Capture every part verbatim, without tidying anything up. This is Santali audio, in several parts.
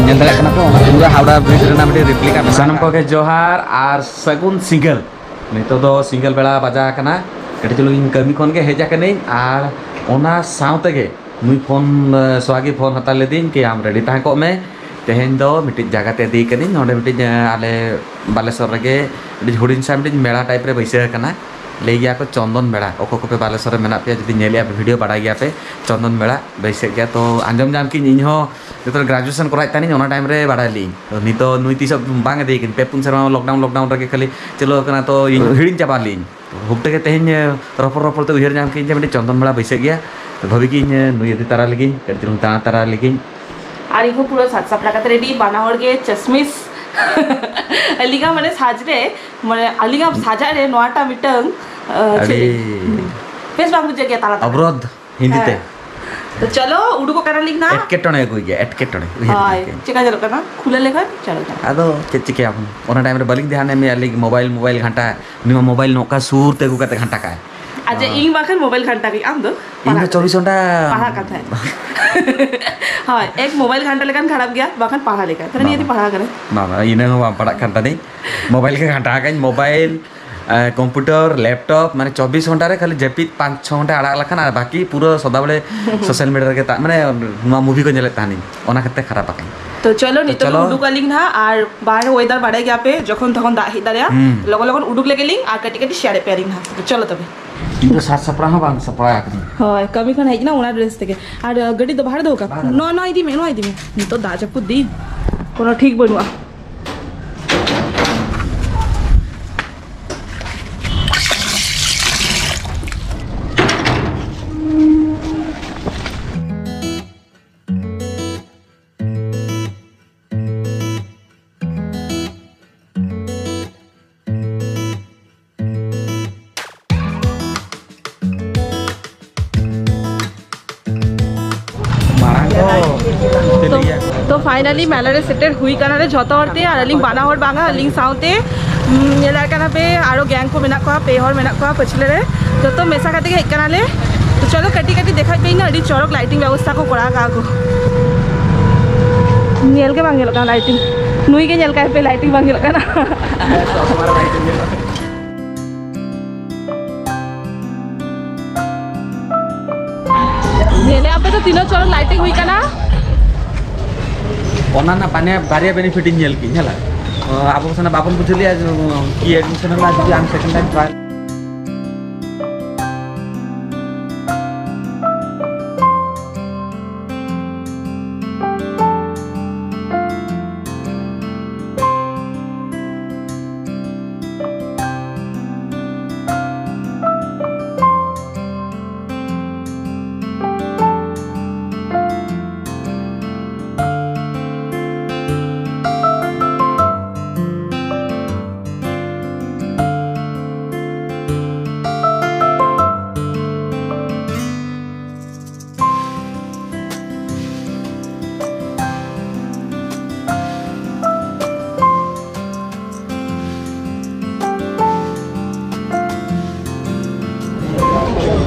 ᱧᱮᱞ ᱫᱟᱲᱮᱭᱟᱜ ᱠᱟᱱᱟ ᱯᱮ, ᱚᱱᱟ ᱯᱩᱨᱟᱹ ᱦᱟᱣᱲᱟ ᱵᱨᱤᱡᱽ ᱨᱮᱱᱟᱜ ᱢᱤᱫᱴᱤᱡ ᱨᱮᱯᱞᱤᱠᱟ ᱢᱮᱱᱟᱜ ᱥᱟᱱᱟᱢ ᱟᱠᱟᱫᱟ᱾ ᱠᱚᱜᱮ ᱡᱚᱦᱟᱨ ᱟᱨ ᱥᱟᱹᱜᱩᱱ ᱥᱤᱸᱜᱟᱹᱞ᱾ ᱱᱤᱛᱚᱜ ᱫᱚ ᱥᱤᱸᱜᱟᱹᱞ ᱵᱮᱲᱟ ᱵᱟᱡᱟ ᱟᱠᱟᱱᱟ᱾ ᱠᱟᱹᱴᱤᱡ ᱪᱩᱞᱩᱝ ᱤᱧ ᱠᱟᱹᱢᱤ ᱠᱷᱚᱱ ᱜᱮ ᱦᱮᱡ ᱟᱠᱟᱱᱟᱹᱧ ᱟᱨ ᱚᱱᱟ ᱥᱟᱶ ᱛᱮᱜᱮ ᱱᱩᱭ ᱯᱷᱳᱱ, ᱮ, ᱥᱚᱦᱟᱜᱤ ᱯᱷᱳᱱ ᱦᱟᱛᱟᱣ ᱞᱤᱫᱤᱧ ᱠᱤ, "ᱟᱢ ᱨᱮᱰᱤ ᱛᱟᱦᱮᱸ ᱠᱚᱜ ᱢᱮ, ᱛᱮᱦᱮᱧ ᱫᱚ ᱢᱤᱫᱴᱤᱡ ᱡᱟᱭᱜᱟ ᱛᱮ ᱤᱫᱤᱭ ᱠᱟᱹᱱᱟᱹᱧ, ᱱᱚᱰᱮ ᱢᱤᱫᱴᱤᱡ, ᱮ, ᱟᱞᱮ ᱵᱟᱞᱮᱥᱚᱨ ᱨᱮᱜᱮ ᱢᱤᱫᱴᱤᱡ ᱦᱩᱰᱤᱧ ᱥᱟ ᱢᱤᱫᱴᱤᱡ ᱢᱮᱞᱟ ᱴᱟᱭᱤᱯ ᱨᱮ ᱵᱟᱹᱭᱥᱟᱹᱣ ᱟᱠᱟᱱᱟ, ᱞᱟᱹᱭ ᱜᱮᱭᱟ ᱠᱚ ᱪᱚᱱᱫᱚᱱ ᱢᱮᱞᱟ᱾ ᱚᱠᱚᱭ ᱠᱚᱯᱮ ᱵᱟᱞᱮᱥᱚᱨ ᱨᱮ ᱢᱮᱱᱟᱜ ᱯᱮᱭᱟ, ᱡᱩᱫᱤ ᱧᱮᱞᱮᱜᱼᱟ ᱯᱮ ᱵᱷᱤᱰᱤᱭᱳ, ᱵᱟᱲᱟᱭ ᱜᱮᱭᱟ ᱯᱮ ᱪᱚᱱᱫᱚᱱ ᱢᱮᱞᱟ ᱵᱟᱹᱭᱥᱟᱹᱜ ᱜᱮᱭᱟ᱾" ᱛᱚ ᱟᱸᱡᱚᱢ ᱧᱟᱢ ᱠᱤᱧ, ᱤᱧ ᱦᱚᱸ ᱡᱚᱛᱚ ᱜᱨᱮᱡᱩᱭᱮᱥᱚᱱ ᱠᱚᱨᱟᱣᱮᱫ ᱛᱟᱦᱮᱱᱤᱧ, ᱚᱱᱟ ᱴᱟᱭᱤᱢ ᱨᱮ ᱵᱟᱲᱟᱭ ᱞᱤᱧ᱾ ᱛᱚ ᱱᱤᱛᱚᱜ ᱱᱩᱭ ᱛᱤᱥ ᱦᱚᱸ ᱵᱟᱝ ᱤᱫᱤᱭ ᱠᱟᱹᱧ, ᱯᱮ ᱯᱩᱱ ᱥᱮᱨᱢᱟ ᱞᱚᱠᱰᱟᱣᱩᱱ, ᱞᱚᱠᱰᱟᱣᱩᱱ ᱨᱮᱜᱮ ᱠᱷᱟᱹᱞᱤ ᱪᱟᱹᱞᱩ ᱟᱠᱟᱱᱟ, ᱛᱚ ᱤᱧ ᱦᱤᱲᱤᱧ ᱪᱟᱵᱟ ᱞᱤᱧ᱾ ᱦᱩᱴ ᱛᱮᱜᱮ ᱛᱮᱦᱮᱧ, ᱮ, ᱨᱚᱯᱚᱲ ᱨᱚᱯᱚᱲ ᱛᱮ ᱩᱭᱦᱟᱹᱨ ᱧᱟᱢ ᱠᱮᱫᱟᱹᱧ ᱡᱮ ᱢᱤᱫᱴᱮᱱ ᱪᱚᱱᱫᱚᱱ ᱢᱮᱞᱟ ᱵᱟᱹᱭᱥᱟᱹᱜ ᱜᱮᱭᱟ᱾ ᱛᱚ ᱵᱷᱟᱹᱵᱤ ᱠᱤᱧ, ᱮ, ᱱᱩᱭ ᱤᱫᱤ ᱛᱟᱨᱟ ᱞᱮᱜᱤᱧ, ᱠᱟᱹᱴᱤᱡ ᱪᱩᱞᱩᱝ ᱫᱟᱬᱟ ᱛᱟᱨᱟ ᱞᱮᱜᱤᱧ᱾ ᱟᱨ ᱤᱧ ᱦᱚᱸ ᱯᱩᱨᱟᱹ ᱥᱟᱡᱽ ᱥᱟᱯᱲᱟᱣ ᱠᱟᱛᱮ ᱨᱮᱰᱤ, ᱵᱟᱱᱟ ᱦᱚᱲ ᱜᱮ ᱪᱚᱥᱢᱤᱥ᱾ ᱟᱹᱞᱤᱧᱟᱜ ᱢᱟᱱᱮ ᱥᱟᱡᱽ ᱨᱮ, ᱢᱟᱱᱮ ᱟᱹᱞᱤᱧᱟᱜ ᱥᱟᱡᱟᱜ ᱨᱮ ᱱᱚᱣᱟᱴᱟᱜ ᱢᱤᱫᱴᱟᱝ, ᱮ, ᱪᱮᱫ ᱟᱹᱰᱤ ᱞᱤᱧ, ᱵᱮᱥ ᱵᱟᱝ ᱵᱩᱡᱷᱟᱹᱜ ᱜᱮᱭᱟ ᱛᱟᱞᱟ ᱛᱟᱞᱟ᱾ ᱚᱵᱨᱳᱫᱷ ᱦᱤᱱᱫᱤ ᱛᱮ᱾ ᱦᱮᱸ᱾ ᱛᱚ ᱪᱚᱞᱚ, ᱩᱰᱩᱠᱚᱜ ᱠᱟᱱᱟᱞᱤᱧ ᱱᱟᱜ᱾ ᱮᱴᱠᱮᱴᱚᱬᱮ ᱟᱹᱜᱩᱭ ᱜᱮᱭᱟ, ᱮᱴᱠᱮᱴᱚᱬᱮ᱾ ᱩᱭᱦᱟᱹᱨ ᱦᱳᱭ, ᱠᱟᱛᱮ᱾ ᱪᱮᱠᱟ ᱧᱮᱞᱚᱜ ᱠᱟᱱᱟ? ᱠᱷᱩᱞᱟᱹ ᱞᱮᱠᱷᱟᱱ ᱪᱚᱞᱚ ᱪᱟᱞᱟᱜ᱾ ᱟᱫᱚ ᱪᱮᱫ ᱪᱤᱠᱟᱹᱭᱟᱵᱚᱱ? ᱚᱱᱟ ᱴᱟᱭᱤᱢ ᱨᱮ ᱵᱟᱹᱞᱤᱧ ᱫᱷᱮᱭᱟᱱ ᱮᱢ ᱞᱮᱜᱼᱟ, ᱞᱤᱧ ᱢᱳᱵᱟᱭᱤᱞ, ᱢᱳᱵᱟᱭᱤᱞ ᱜᱷᱟᱱᱴᱟ, ᱩᱱᱤ ᱢᱟ ᱢᱳᱵᱟᱭᱤᱞ ᱱᱚᱝᱠᱟ ᱥᱩᱨ ᱛᱮ ᱟᱹᱜᱩ ᱠᱟᱛᱮ ᱜᱷᱟᱱᱴᱟ ᱠᱟᱜᱼᱟᱭ᱾ ᱟᱪᱪᱷᱟ, ᱦᱚᱸ᱾ ᱤᱧ ᱵᱟᱠᱷᱟᱱ ᱢᱳᱵᱟᱭᱤᱞ ᱜᱷᱟᱱᱴᱟ ᱜᱮ, ᱟᱢ ᱫᱚ? ᱤᱧ ᱫᱚ ᱯᱟᱲᱦᱟᱜ ᱪᱚᱵᱵᱤᱥ ᱜᱷᱚᱱᱴᱟ ᱯᱟᱲᱦᱟᱜ ᱠᱟᱱ ᱛᱟᱦᱮᱸᱫ᱾ ᱦᱳᱭ, ᱮᱠ ᱢᱳᱵᱟᱭᱤᱞ ᱜᱷᱟᱱᱴᱟ ᱞᱮᱠᱷᱟᱱ ᱠᱷᱟᱨᱟᱯ ᱜᱮᱭᱟ, ᱵᱟᱠᱷᱟᱱ ᱯᱟᱲᱦᱟᱣ ᱞᱮᱠᱷᱟᱱ᱾ ᱛᱟᱦᱞᱮ ᱱᱤᱭᱟᱹ ᱵᱟᱝ, ᱫᱚ ᱯᱟᱲᱦᱟᱣ ᱠᱟᱱᱟ᱾ ᱵᱟᱝ, ᱵᱟᱝ, ᱤᱱᱟᱹ ᱦᱚᱸ ᱵᱟᱝ ᱯᱟᱲᱦᱟᱜ ᱠᱟᱱ ᱛᱟᱹᱞᱤᱧ᱾ ᱢᱳᱵᱟᱭᱤᱞ ᱜᱮ ᱜᱷᱟᱱᱴᱟ ᱟᱠᱟᱧ, ᱢᱳᱵᱟᱭᱤᱞ, ᱮ, ᱠᱚᱢᱯᱤᱭᱩᱴᱟᱨ, ᱞᱮᱯᱴᱚᱯ, ᱢᱟᱱᱮ ᱪᱚᱵᱵᱤᱥ ᱜᱷᱚᱱᱴᱟ ᱨᱮ ᱠᱷᱟᱹᱞᱤ ᱡᱟᱹᱯᱤᱫ ᱯᱟᱸᱪ ᱪᱷᱚ ᱜᱷᱚᱱᱴᱟ ᱟᱲᱟᱜ ᱞᱮᱠᱷᱟᱱ, ᱟᱨ ᱵᱟᱹᱠᱤ ᱯᱩᱨᱟᱹ ᱥᱚᱫᱟ ᱵᱮᱲᱮ ᱥᱳᱥᱟᱞ ᱢᱤᱰᱤᱭᱟ ᱨᱮᱜᱮ ᱛᱟ-, ᱢᱟᱱᱮ ᱱᱚᱣᱟ ᱢᱩᱵᱷᱤ ᱠᱚ ᱧᱮᱞᱮᱫ ᱛᱟᱦᱮᱱᱤᱧ, ᱚᱱᱟ ᱠᱷᱟᱹᱛᱤᱨ ᱛᱮ ᱠᱷᱟᱨᱟᱯ ᱟᱠᱟᱧ᱾ ᱛᱚ ᱪᱚᱞᱚ, ᱛᱚ ᱱᱤᱛᱚᱜ ᱪᱚᱞᱚ᱾ ᱩᱰᱩᱠ ᱟᱹᱞᱤᱧ ᱱᱟᱦᱟᱜ, ᱟᱨ ᱵᱟᱦᱨᱮ ᱣᱮᱫᱟᱨ ᱵᱟᱲᱟᱭ ᱜᱮᱭᱟ ᱯᱮ, ᱡᱚᱠᱷᱚᱱ ᱛᱚᱠᱷᱚᱱ ᱫᱟᱜ ᱦᱮᱡ ᱫᱟᱲᱮᱭᱟᱜᱼᱟ᱾ ᱦᱩᱸ᱾ ᱞᱚᱜᱚᱱ ᱞᱚᱜᱚᱱ ᱩᱰᱩᱠ ᱞᱮᱜᱮ ᱞᱤᱧ ᱟᱨ ᱠᱟᱹᱴᱤᱡ ᱠᱟᱹᱴᱤᱡ ᱥᱮᱭᱟᱨ ᱮᱫ ᱯᱮᱭᱟᱞᱤᱧ ᱱᱟᱦᱟᱜ᱾ ᱛᱚ ᱪᱚᱞᱚ ᱛᱚᱵᱮ᱾ ᱤᱧ ᱫᱚ ᱥᱟᱡᱽ ᱥᱟᱯᱲᱟᱣ ᱦᱚᱸ ᱵᱟᱝ ᱥᱟᱯᱲᱟᱣ ᱟᱠᱟᱱᱟᱹᱧ᱾ ᱦᱳᱭ, ᱠᱟᱹᱢᱤ ᱠᱷᱚᱱ ᱦᱮᱡ ᱮᱱᱟ ᱚᱱᱟ ᱰᱨᱮᱥ ᱛᱮᱜᱮ᱾ ᱟᱨ, ᱟᱹ, ᱜᱟᱹᱰᱤ ᱫᱚ ᱵᱟᱦᱨᱮ ᱫᱚᱦᱚ ᱠᱟᱜ ᱢᱮ᱾ ᱵᱟᱦᱨᱮ᱾ ᱱᱚᱣᱟ, ᱱᱚᱣᱟ ᱤᱫᱤ ᱢᱮ, ᱱᱚᱣᱟ ᱤᱫᱤ ᱢᱮ᱾ ᱱᱤᱛᱚᱜ ᱫᱟᱜ ᱡᱟᱹᱯᱩᱫ ᱫᱤᱱ, ᱠᱳᱱᱳ ᱴᱷᱤᱠ ᱵᱟᱹᱱᱩᱜᱼᱟ᱾ ᱢᱟᱲᱟᱝ ᱠᱚ ᱪᱮᱫ ᱛᱚ, ᱞᱟᱹᱭᱟ? ᱛᱚ finally ᱢᱮᱞᱟ ᱨᱮ ᱥᱮᱴᱮᱨ ᱦᱩᱭ ᱠᱟᱱᱟ ᱞᱮ ᱡᱷᱚᱛᱚ ᱦᱚᱲ ᱛᱮ, ᱟᱨ ᱟᱹᱞᱤᱧ ᱵᱟᱱᱟ ᱦᱚᱲ ᱵᱟᱝᱟ, ᱟᱹᱞᱤᱧ ᱥᱟᱶᱛᱮ, ᱩᱢ, ᱧᱮᱞ ᱫᱟᱲᱮᱭᱟᱜ ᱠᱟᱱᱟ ᱯᱮ ᱟᱨᱚ ᱜᱮᱝ ᱠᱚ ᱢᱮᱱᱟᱜ ᱠᱚᱣᱟ, ᱯᱮ ᱦᱚᱲ ᱢᱮᱱᱟᱜ ᱠᱚᱣᱟ ᱯᱟᱹᱪᱷᱞᱟᱹ ᱨᱮ, ᱡᱚᱛᱚ ᱢᱮᱥᱟ ᱠᱟᱛᱮ ᱜᱮ ᱦᱮᱡ ᱠᱟᱱᱟ ᱞᱮ᱾ ᱛᱚ ᱪᱚᱞᱚ ᱠᱟᱹᱴᱤᱡ ᱠᱟᱹᱴᱤᱡ ᱫᱮᱠᱷᱟᱭ ᱯᱮ, ᱤᱧ ᱟᱹᱰᱤ ᱪᱚᱨᱚᱠ ᱞᱟᱭᱴᱤᱝ ᱵᱮᱵᱚᱥᱛᱷᱟ ᱠᱚ ᱠᱚᱨᱟᱣ ᱠᱟᱜᱼᱟ ᱠᱚ᱾ ᱧᱮᱞ ᱜᱮ ᱵᱟᱝ ᱧᱮᱞᱚᱜ ᱠᱟᱱᱟ ᱞᱟᱭᱴᱤᱝ᱾ ᱱᱩᱭ ᱜᱮ ᱧᱮᱞ ᱠᱟᱭ ᱯᱮ, ᱞᱟᱭᱴᱤᱝ ᱵᱟᱝ ᱧᱮᱞᱚᱜ ᱠᱟᱱᱟ᱾ ᱧᱮᱞᱮ ᱟᱯᱮ ᱛᱚ ᱛᱤᱱᱟᱹᱜ ᱪᱚᱨᱚᱠ ᱞᱟᱭᱴᱤᱝ ᱦᱩᱭ ᱠᱟᱱᱟ᱾ ᱚᱱᱟ ᱨᱮᱱᱟᱜ ᱵᱟᱱᱭᱟ-, ᱵᱟᱨᱭᱟ ᱵᱮᱱᱤᱯᱷᱤᱴ ᱤᱧ ᱧᱮᱞ ᱠᱮᱫ, ᱧᱮᱞᱟ᱾ ᱚ, ᱟᱵᱚ ᱥᱟᱱᱟᱢ ᱵᱟᱵᱚᱱ ᱵᱩᱡᱷᱟᱹᱣ ᱞᱮᱜᱼᱟ ᱡᱮ, ᱚ, ᱠᱤ ᱮᱰᱢᱤᱥᱚᱱ ᱨᱮᱱᱟᱜ ᱡᱩᱫᱤ ᱟᱢ ᱥᱮᱠᱮᱱᱰ ᱴᱟᱭᱤᱢ ᱴᱨᱟᱭᱟᱞ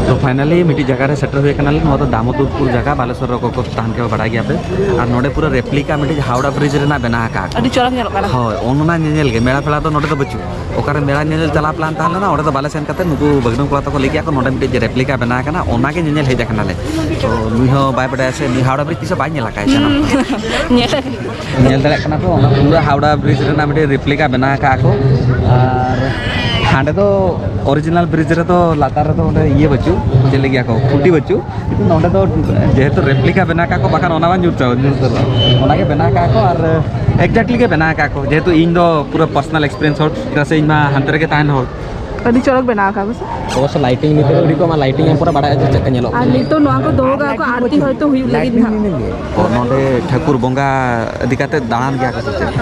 ᱛᱚ finally ᱢᱤᱫᱴᱤᱡ ᱡᱟᱭᱜᱟ ᱨᱮ ᱥᱮᱴᱮᱨ ᱦᱩᱭ ᱟᱠᱟᱱᱟᱞᱮ᱾ ᱱᱚᱣᱟ ᱫᱚ ᱫᱟᱢᱳᱫᱚᱨᱯᱩᱨ ᱡᱟᱭᱜᱟ, ᱵᱟᱞᱮᱥᱚᱨ ᱨᱮ ᱚᱠᱚᱭ ᱠᱚ ᱛᱟᱦᱮᱱ ᱠᱷᱟᱱ ᱯᱮ ᱵᱟᱲᱟᱭ ᱜᱮᱭᱟ ᱯᱮ᱾ ᱟᱨ ᱱᱚᱰᱮ ᱯᱩᱨᱟᱹ ᱨᱮᱯᱞᱤᱠᱟ ᱢᱤᱫᱴᱤᱡ ᱦᱟᱣᱲᱟ ᱵᱨᱤᱡᱽ ᱨᱮᱱᱟᱜ ᱵᱮᱱᱟᱣ ᱟᱠᱟᱫ ᱠᱚ᱾ ᱟᱹᱰᱤ ᱪᱚᱨᱚᱠ ᱧᱮᱞᱚᱜ ᱠᱟᱱᱟ᱾ ᱦᱳᱭ, ᱚᱱᱟ ᱧᱮᱧᱮᱞ ᱜᱮ᱾ ᱢᱮᱞᱟ ᱯᱷᱮᱞᱟ ᱫᱚ ᱱᱚᱰᱮ ᱫᱚ ᱵᱟᱹᱪᱩᱜ᱾ ᱚᱠᱟᱨᱮ ᱢᱮᱞᱟ ᱧᱮᱧᱮᱞ ᱪᱟᱞᱟᱣ ᱯᱞᱟᱱ ᱛᱟᱦᱮᱸ ᱞᱮᱱᱟ, ᱚᱸᱰᱮ ᱫᱚ ᱵᱟᱞᱮ ᱥᱮᱱ ᱠᱟᱛᱮ ᱱᱩᱠᱩ ᱵᱷᱟᱹᱜᱽᱱᱟᱹ ᱠᱚᱲᱟ ᱛᱟᱠᱚ ᱞᱟᱹᱭ ᱠᱮᱜᱼᱟ ᱠᱚ, ᱱᱚᱰᱮ ᱢᱤᱫᱴᱤᱡ ᱨᱮᱯᱞᱤᱠᱟ ᱵᱮᱱᱟᱣ ᱟᱠᱟᱱᱟ, ᱚᱱᱟ ᱜᱮ ᱧᱮᱧᱮᱞ ᱦᱮᱡ ᱟᱠᱟᱱᱟᱞᱮ᱾ ᱛᱚ ᱱᱩᱭ ᱦᱚᱸ ᱵᱟᱭ ᱵᱟᱰᱟᱭᱟ ᱥᱮ, ᱱᱩᱭ ᱦᱟᱣᱲᱟ ᱵᱨᱤᱡᱽ ᱛᱤᱥ ᱦᱚᱸ ᱵᱟᱭ ᱧᱮᱞ ᱟᱠᱟᱫᱼᱟ ᱪᱟᱞᱟᱣ᱾ ᱧᱮᱞ ᱧᱮᱞ ᱫᱟᱲᱮᱭᱟᱜ ᱠᱟᱱᱟ ᱯᱮ, ᱚᱱᱟ ᱯᱩᱨᱟᱹ ᱦᱟᱣᱲᱟ ᱵᱨᱤᱡᱽ ᱨᱮᱱᱟᱜ ᱢᱤᱫᱴᱤᱡ ᱨᱮᱯᱞᱤᱠᱟ ᱵᱮᱱᱟᱣ ᱟᱠᱟᱫᱼᱟ ᱠᱚ᱾ ᱟᱨ ᱦᱟᱸᱰᱮ ᱫᱚ ᱚᱨᱤᱡᱤᱱᱟᱞ ᱵᱨᱤᱡᱽ ᱨᱮᱫᱚ ᱞᱟᱛᱟᱨ ᱨᱮᱫᱚ ᱚᱸᱰᱮ ᱤᱭᱟᱹ ᱵᱟᱹᱪᱩᱜ, ᱪᱮᱫ ᱞᱟᱹᱭ ᱜᱮᱭᱟ ᱠᱚ, ᱠᱷᱩᱱᱴᱤ ᱵᱟᱹᱪᱩᱜ᱾ ᱠᱤᱱᱛᱩ ᱱᱚᱸᱰᱮ ᱫᱚ ᱡᱮᱦᱮᱛᱩ ᱨᱮᱯᱞᱤᱠᱟ ᱵᱮᱱᱟᱣ ᱟᱠᱟᱫ ᱠᱚ, ᱵᱟᱠᱷᱟᱱ ᱚᱱᱟ ᱢᱟ ᱧᱩᱨ ᱪᱟᱵᱟ, ᱧᱩᱨ ᱩᱛᱟᱹᱨᱚᱜᱼᱟ᱾ ᱚᱱᱟᱜᱮ ᱵᱮᱱᱟᱣ ᱟᱠᱟᱫ ᱠᱚ ᱟᱨ exactly ᱜᱮ ᱵᱮᱱᱟᱣ ᱟᱠᱟᱫ ᱠᱚ, ᱡᱮᱦᱮᱛᱩ ᱤᱧ ᱫᱚ ᱯᱩᱨᱟᱹ personal experience ᱦᱚᱲ, ᱪᱮᱫᱟᱜ ᱥᱮ ᱤᱧ ᱢᱟ ᱦᱟᱱᱛᱮ ᱨᱮᱜᱮ ᱛᱟᱦᱮᱱ ᱦᱚᱲ᱾ ᱟᱹᱰᱤ ᱪᱚᱨᱚᱠ ᱵᱮᱱᱟᱣ ᱟᱠᱟᱫ ᱠᱚ ᱥᱮ᱾ ᱚᱵᱚᱥᱥᱳ ᱞᱟᱭᱴᱤᱝ ᱱᱤᱛᱚᱜ ᱟᱹᱰᱤ ᱠᱚᱢᱟ, ᱞᱟᱭᱴᱤᱝ ᱮᱢ ᱯᱚᱨᱮ ᱵᱟᱲᱟᱭᱟ ᱡᱮ ᱪᱮᱫ ᱞᱮᱠᱟ ᱧᱮᱞᱚᱜ ᱟᱨ ᱠᱟᱱᱟ᱾ ᱱᱤᱛᱚᱜ ᱱᱚᱣᱟ ᱠᱚ ᱫᱚᱦᱚ ᱠᱟᱜ ᱠᱚ, ᱟᱨᱛᱤ ᱦᱚᱭᱛᱳ ᱦᱩᱭᱩᱜ ᱞᱟᱹᱜᱤᱫ ᱱᱟᱦᱟᱜ᱾ ᱚ, ᱱᱚᱰᱮ ᱴᱷᱟᱹᱠᱩᱨ ᱵᱚᱸᱜᱟ ᱤᱫᱤ ᱠᱟᱛᱮ ᱫᱟᱬᱟᱱ ᱜᱮᱭᱟ ᱠᱚ ᱥᱮ ᱪᱮᱫ?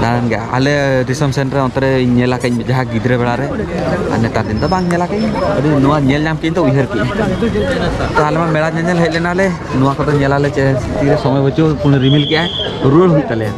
ᱫᱟᱬᱟᱱ ᱜᱮᱭᱟ᱾ ᱟᱞᱮ ᱨᱤᱥᱮᱯᱥᱚᱱ ᱨᱮ ᱚᱱᱛᱮ ᱨᱮ ᱤᱧ ᱧᱮᱞ ᱟᱠᱟᱫᱟᱹᱧ ᱡᱟᱦᱟᱸ ᱜᱤᱫᱽᱨᱟᱹ ᱵᱮᱲᱟ ᱨᱮ, ᱟᱨ ᱱᱮᱛᱟᱨ ᱫᱤᱱ ᱫᱚ ᱵᱟᱝ ᱧᱮᱞ ᱟᱠᱟᱫᱟᱹᱧ᱾ ᱟᱹᱰᱤ ᱱᱚᱣᱟ ᱧᱮᱞ ᱧᱟᱢ ᱠᱮᱫ ᱤᱧ ᱫᱚ ᱩᱭᱦᱟᱹᱨ ᱠᱮᱫᱟᱹᱧ᱾ ᱛᱚ ᱟᱞᱮ ᱢᱟ ᱢᱮᱞᱟ ᱧᱮᱧᱮᱞ ᱦᱮᱡ ᱞᱮᱱᱟᱞᱮ, ᱱᱚᱣᱟ ᱠᱚᱫᱚ ᱧᱮᱞᱟᱞᱮ ᱪᱮ ᱛᱤᱨᱮ ᱥᱚᱢᱚᱭ ᱵᱟᱹᱪᱩᱜ, ᱯᱩᱱᱮ ᱨᱤᱢᱤᱞ ᱠᱮᱜᱼᱟᱭ, ᱨᱩᱣᱟᱹᱲ ᱦᱩᱭᱩᱜ ᱛᱟᱞᱮᱭᱟ᱾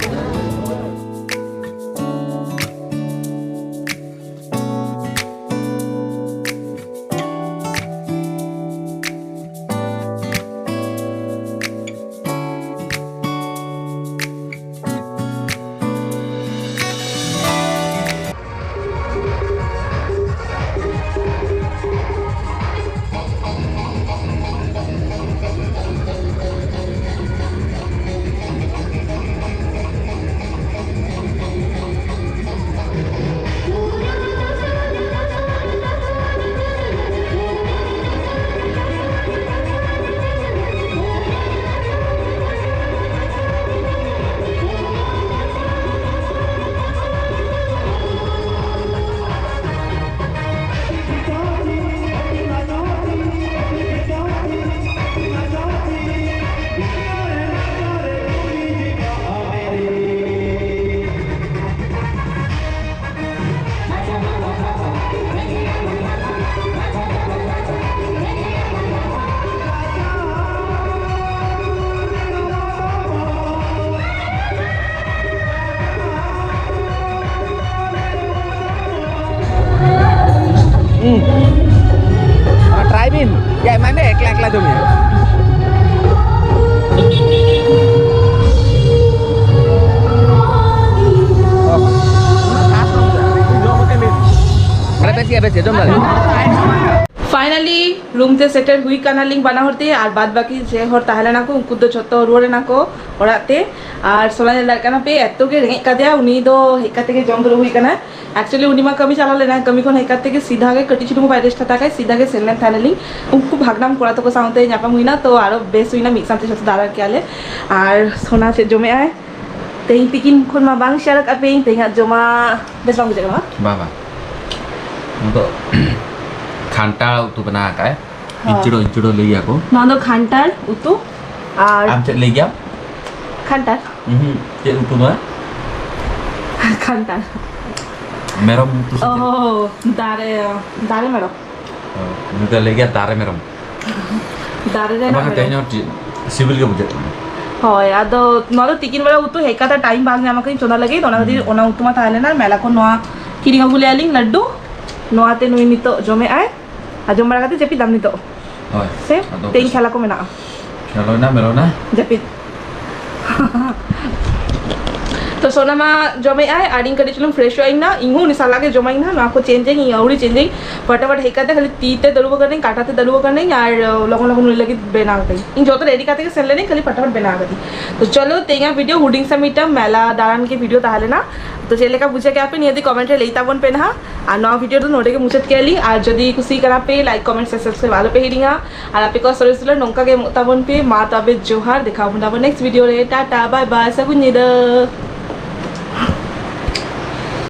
ᱦᱩᱸ᱾ ᱚᱱᱟ try ᱵᱤᱱ᱾ ᱭᱟ, ᱮᱢᱟᱭ ᱢᱮ, ᱮᱠᱞᱟ ᱮᱠᱞᱟ ᱡᱚᱢ ᱢᱮ᱾ ᱚᱱᱟ ᱵᱮᱥ ᱜᱮᱭᱟ, ᱵᱮᱥ ᱜᱮᱭᱟ, ᱡᱚᱢ ᱫᱟᱲᱮᱭᱟᱜᱼᱟ᱾ Finally, room ᱛᱮ ᱥᱮᱴᱮᱨ ᱦᱩᱭ ᱠᱟᱱᱟᱞᱤᱧ ᱵᱟᱱᱟ ᱦᱚᱲ ᱛᱮ, ᱟᱨ ᱵᱟᱫ ᱵᱟᱹᱠᱤ ᱡᱮ ᱦᱚᱲ ᱛᱟᱦᱮᱸ ᱞᱮᱱᱟ ᱠᱚ, ᱩᱱᱠᱩ ᱫᱚ ᱡᱷᱚᱛᱚ ᱨᱩᱣᱟᱹᱲ ᱮᱱᱟ ᱠᱚ ᱚᱲᱟᱜ ᱛᱮ᱾ ᱟᱨ ᱥᱳᱱᱟ ᱧᱮᱞ ᱫᱟᱲᱮᱭᱟᱜ ᱠᱟᱱᱟ ᱯᱮ, ᱮᱛᱚ ᱜᱮ ᱨᱮᱸᱜᱮᱡ ᱠᱟᱫᱮᱭᱟ, ᱩᱱᱤ ᱫᱚ ᱦᱮᱡ ᱠᱟᱛᱮ ᱜᱮ ᱡᱚᱢ ᱫᱩᱲᱩᱵ ᱦᱩᱭ ᱠᱟᱱᱟ᱾ Actually, ᱩᱱᱤ ᱢᱟ ᱠᱟᱹᱢᱤ ᱪᱟᱞᱟᱣ ᱞᱮᱱᱟᱭ, ᱠᱟᱹᱢᱤ ᱠᱷᱚᱱ ᱦᱮᱡ ᱠᱟᱛᱮ ᱜᱮ ᱥᱤᱫᱷᱟ ᱜᱮ ᱠᱟᱹᱴᱤᱡ ᱪᱩᱞᱩᱝ ᱵᱟᱭ rest ᱦᱟᱛᱟᱣ ᱠᱟᱭ, ᱥᱤᱫᱷᱟ ᱜᱮ ᱥᱮᱱ ᱞᱮᱱ ᱛᱟᱦᱮᱸ ᱞᱮᱱᱟᱞᱤᱧ᱾ ᱩᱱᱠᱩ ᱵᱷᱟᱜᱽᱱᱟᱢ ᱠᱚᱲᱟ ᱛᱟᱠᱚ ᱥᱟᱶᱛᱮ ᱧᱟᱯᱟᱢ ᱦᱩᱭᱱᱟ, ᱛᱚ ᱟᱨᱚ ᱵᱮᱥ ᱦᱩᱭᱱᱟ, ᱢᱤᱫ ᱥᱟᱶᱛᱮ ᱡᱷᱚᱛᱚ ᱫᱟᱬᱟ ᱠᱮᱜᱼᱟ ᱞᱮ᱾ ᱟᱨ ᱥᱳᱱᱟ ᱪᱮᱫ ᱡᱚᱢᱮᱜᱼᱟᱭ? ᱛᱮᱦᱮᱧ ᱛᱤᱠᱤᱱ ᱠᱷᱚᱱ ᱢᱟ ᱵᱟᱝ share ᱟᱠᱟᱫ ᱯᱮᱭᱟᱹᱧ, ᱛᱮᱦᱮᱧᱟᱜ ᱡᱚᱢᱟᱜ ᱵᱮᱥ ᱵᱟᱝ ᱵᱩᱡᱷᱟᱹᱜ ᱠᱟᱱᱟ, ᱵᱟᱝ? ᱵᱟᱝ, ᱵᱟᱝ᱾ ᱱᱚᱣᱟ ᱫᱚ ᱠᱷᱟᱱᱴᱟᱲ ᱩᱛᱩ ᱵᱮᱱᱟᱣ ᱟᱠᱟᱫᱼᱟᱭ᱾ ᱦᱳᱭ᱾ ᱤᱧᱪᱤᱲᱚ, ᱤᱧᱪᱤᱲᱚ ᱞᱟᱹᱭ ᱜᱮᱭᱟ ᱠᱚ᱾ ᱱᱚᱣᱟ ᱫᱚ ᱠᱷᱟᱱᱴᱟᱲ ᱩᱛᱩ᱾ ᱟᱨ ᱟᱢ ᱪᱮᱫ ᱞᱟᱹᱭ ᱜᱮᱭᱟᱢ? ᱠᱷᱟᱱᱴᱟᱲ᱾ ᱩᱦᱩᱸ, ᱪᱮᱫ ᱩᱛᱩ ᱱᱚᱣᱟ? ᱠᱷᱟᱱᱴᱟᱲ᱾ ᱢᱮᱨᱚᱢ ᱩᱛᱩ ᱥᱮ ᱪᱮᱫ? ᱚ, ᱫᱟᱨᱮ, ᱫᱟᱨᱮ ᱢᱮᱨᱚᱢ᱾ ᱚ, ᱩᱱᱤ ᱫᱚ ᱞᱟᱹᱭ ᱜᱮᱭᱟ ᱫᱟᱨᱮ ᱢᱮᱨᱚᱢ᱾ ᱫᱟᱨᱮ ᱨᱮᱱᱟᱜ ᱵᱟᱝ, ᱢᱮᱨᱚᱢ᱾ ᱛᱮᱦᱮᱧ ᱦᱚᱸ ᱴᱷᱤᱠ ᱥᱤᱵᱤᱞ ᱜᱮ ᱵᱩᱡᱷᱟᱹᱜ ᱠᱟᱱᱟ᱾ ᱦᱳᱭ, ᱟᱫᱚ ᱱᱚᱣᱟ ᱫᱚ ᱛᱤᱠᱤᱱ ᱵᱮᱲᱟ ᱩᱛᱩ ᱦᱮᱡ ᱠᱟᱛᱮ time ᱵᱟᱝ ᱧᱟᱢ ᱟᱠᱟᱫᱟᱹᱧ ᱪᱚᱸᱫᱟ ᱞᱟᱹᱜᱤᱫ, ᱚᱱᱟ ᱠᱷᱟᱹᱛᱤᱨ ᱦᱩᱸ᱾ ᱚᱱᱟ ᱩᱛᱩ ᱢᱟ ᱛᱟᱦᱮᱸ ᱞᱮᱱᱟ᱾ ᱢᱮᱞᱟ ᱠᱷᱚᱱ ᱱᱚᱣᱟ ᱠᱤᱨᱤᱧ ᱟᱹᱜᱩ ᱞᱮᱜᱼᱟ ᱞᱤᱧ ᱞᱟᱹᱰᱩ, ᱱᱚᱣᱟ ᱛᱮ ᱱᱩᱭ ᱱᱤᱛᱚᱜ ᱡᱚᱢᱮᱜᱼᱟᱭ᱾ ᱟᱨ ᱡᱚᱢ ᱵᱟᱲᱟ ᱠᱟᱛᱮ ᱡᱟᱹᱯᱤᱫᱟᱢ ᱱᱤᱛᱚᱜ᱾ ᱦᱳᱭ, ᱥᱮ ᱟᱫᱚ ᱛᱮᱦᱮᱧ ᱵᱮᱥ᱾ ᱠᱷᱮᱞᱟ ᱠᱚ ᱢᱮᱱᱟᱜᱼᱟ? ᱠᱷᱮᱞᱳᱱᱟ, ᱢᱮᱞᱳᱱᱟ᱾ ᱡᱟᱹᱯᱤᱫ᱾ ᱛᱚ ᱥᱳᱱᱟ ᱢᱟ ᱡᱚᱢᱮᱜᱼᱟᱭ ᱟᱨ ᱤᱧ ᱠᱟᱹᱴᱤᱡ ᱪᱩᱞᱩᱝ fresh ᱚᱜ ᱟᱹᱧ ᱱᱟ, ᱤᱧ ᱦᱚᱸ ᱩᱱᱤ ᱥᱟᱞᱟᱜ ᱜᱮ ᱡᱚᱢᱟᱹᱧ ᱱᱟ, ᱱᱚᱣᱟ ᱠᱚ change ᱟᱹᱧ, ᱤᱧ ᱟᱹᱣᱨᱤ change ᱟᱹᱧ᱾ ᱯᱷᱟᱴᱟᱯᱷᱟᱴ ᱦᱮᱡ ᱠᱟᱛᱮ ᱠᱷᱟᱹᱞᱤ ᱛᱤ ᱛᱮ ᱫᱟᱹᱨᱩᱵ ᱟᱠᱟᱱᱟᱹᱧ, ᱠᱟᱴᱟ ᱛᱮ ᱫᱟᱹᱨᱩᱵ ᱟᱠᱟᱱᱟᱹᱧ ᱟᱨ ᱞᱚᱜᱚᱱ ᱞᱚᱜᱚᱱ ᱩᱱᱤ ᱞᱟᱹᱜᱤᱫ ᱵᱮᱱᱟᱣ ᱠᱟᱹᱧ᱾ ᱤᱧ ᱡᱚᱛᱚ ready ᱠᱟᱛᱮ ᱜᱮ ᱥᱮᱱ ᱞᱮᱱᱟᱹᱧ, ᱠᱷᱟᱹᱞᱤ ᱯᱷᱟᱴᱟᱯᱷᱟᱴ ᱵᱮᱱᱟᱣ ᱠᱟᱹᱫᱟᱹᱧ᱾ ᱛᱚ ᱪᱚᱞᱚ ᱛᱮᱦᱮᱧᱟᱜ video ᱦᱩᱰᱤᱧ ᱥᱟ ᱢᱤᱫᱴᱟᱝ ᱢᱮᱞᱟ ᱫᱟᱬᱟᱱ ᱜᱮ video ᱛᱟᱦᱮᱸ ᱞᱮᱱᱟ᱾ ᱛᱚ ᱪᱮᱫ ᱞᱮᱠᱟ ᱵᱩᱡᱷᱟᱹᱣ ᱠᱮᱜᱼᱟ ᱯᱮ ᱱᱤᱭᱟᱹ ᱫᱚ comment ᱨᱮ ᱞᱟᱹᱭ ᱛᱟᱵᱚᱱ ᱯᱮ ᱱᱟᱦᱟᱜ᱾ ᱟᱨ ᱱᱚᱣᱟ video ᱫᱚ ᱱᱚᱰᱮ ᱜᱮ ᱢᱩᱪᱟᱹᱫ ᱠᱮᱜᱼᱟ ᱞᱤᱧ᱾ ᱟᱨ ᱡᱩᱫᱤ ᱠᱩᱥᱤ ᱠᱟᱱᱟ ᱯᱮ, like, comment ᱥᱮ subscribe ᱟᱞᱚ ᱯᱮ ᱦᱤᱲᱤᱧᱟ᱾ ᱟᱨ ᱟᱯᱮ ᱠᱚᱣᱟᱜ ᱥᱚᱨᱮᱥ ᱫᱩᱞᱟᱹᱲ ᱱᱚᱝᱠᱟ ᱜᱮ ᱮᱢᱚᱜ ᱛᱟᱵᱚᱱ ᱯᱮ᱾ ᱢᱟ ᱛᱚᱵᱮ ᱡᱚᱦᱟᱨ, ᱫᱮᱠᱷᱟᱣ ᱟᱵᱚᱱ ᱟᱵᱟᱨ next video ᱨᱮ᱾ ᱴᱟᱴᱟ, bye bye, ᱥᱟᱹᱜᱩᱱ ᱧᱤᱫᱟᱹ᱾